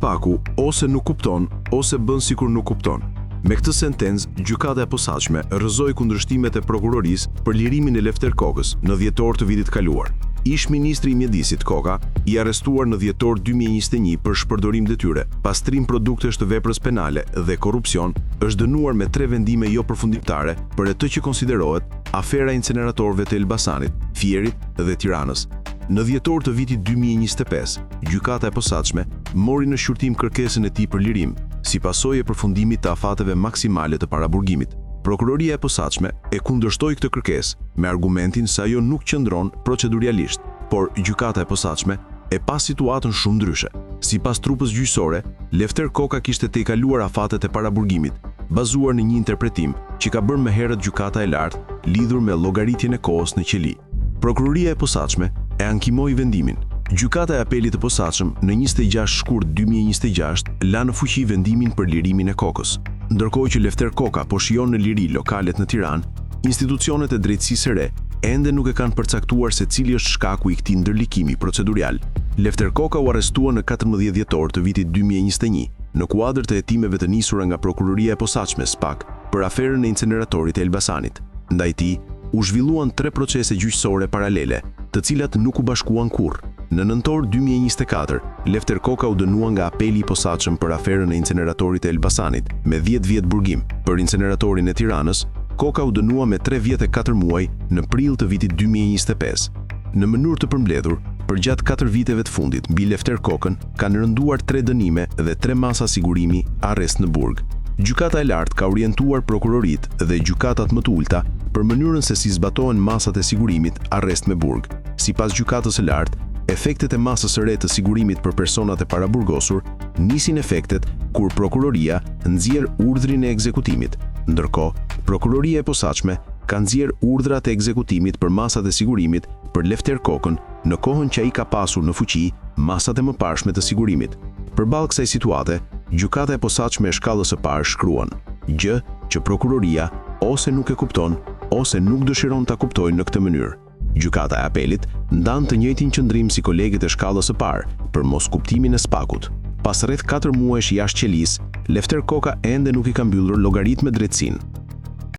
SPAK-u ose nuk kupton, ose bën sikur nuk kupton. Me këtë sentencë, Gjykata e Posaçme rrëzoi kundërshtimet e prokurorisë për lirimin e Lefter Kokës në dhjetor të vitit të kaluar. Ish-ministri i Mjedisit, Koka, i arrestuar në dhjetor 2021 për shpërdorim detyre, pastrim produktesh të veprës penale dhe korrupsion, është dënuar me tre vendime jopërfundimtare për atë që konsiderohet afera e inceneratorëve të Elbasanit, Fierit dhe Tiranës. Në dhjetor të vitit 2025, Gjykata e Posaçme mori në shqyrtim kërkesën e tij për lirim, si pasojë e përfundimit të afateve maksimale të paraburgimit. Prokuroria e Posaçme e kundërshtoi këtë kërkesë me argumentin se ajo nuk qëndron procedurialisht, por Gjykata e Posaçme e pa situatën shumë ndryshe. Sipas trupës gjyqësore, Lefter Koka kishte tejkaluar afatet e paraburgimit, bazuar në një interpretim që ka bërë më herët Gjykata e Lartë lidhur me llogaritjen e kohës në qeli. Prokuroria e Posaçme e ankimoi vendimin. Gjykata e Apelit të Posaçëm në 26 shkurt 2026 la në fuqi vendimin për lirimin e Kokës. Ndërkohë që Lefter Koka po shijon në liri lokalet në Tiranë, institucionet e drejtësisë së re ende nuk e kanë përcaktuar se cili është shkaku i këtij ndërlikimi procedurial. Lefter Koka u arrestua në 14 dhjetor të vitit 2021, në kuadër të hetimeve të nisura nga Prokuroria e Posaçme, SPAK, për aferën e inceneratorit të Elbasanit. Ndaj tij, u zhvilluan tre procese gjyqësore paralele, të cilat nuk u bashkuan kurrë. Në nëntor 2024, Lefter Koka u dënua nga Apeli i Posaçëm për aferën e inceneratorit të Elbasanit, me 10 vjet burgim. Për inceneratorin e Tiranës, Koka u dënua me 3 vjet e 4 muaj në prill të vitit 2025. Në mënyrë të përmbledhur, përgjatë 4 viteve të fundit mbi Lefter Kokën kanë rënduar 3 dënime dhe 3 masa sigurimi arrest në burg. Gjykata e Lartë ka orientuar prokuroritë dhe gjykatat më të ulëta për mënyrën se si zbatohen masat e sigurimit arrest me burg. Sipas Gjykatës së Lartë, efektet e masës së re të sigurimit për personat e paraburgosur nisin efektet kur prokuroria nxjerr urdhrin e ekzekutimit. Ndërkohë, Prokuroria e Posaçme ka nxjerrë urdhrat e ekzekutimit për masat e sigurimit për Lefter Kokën në kohën që ai ka pasur në fuqi masat e mëparshme të sigurimit. Përballë kësaj situate, Gjykata e Posaçme e Shkallës së Parë shkruan, gjë që prokuroria ose nuk e kupton ose nuk dëshiron ta kuptojë në këtë mënyrë. Gjykata e Apelit ndan të njëjtin qëndrim si kolegët e shkallës së parë për moskuptimin e SPAK-ut. Pas rreth 4 muajsh jashtë qelisë, Lefter Koka ende nuk i ka mbyllur llogaritë me drejtësinë.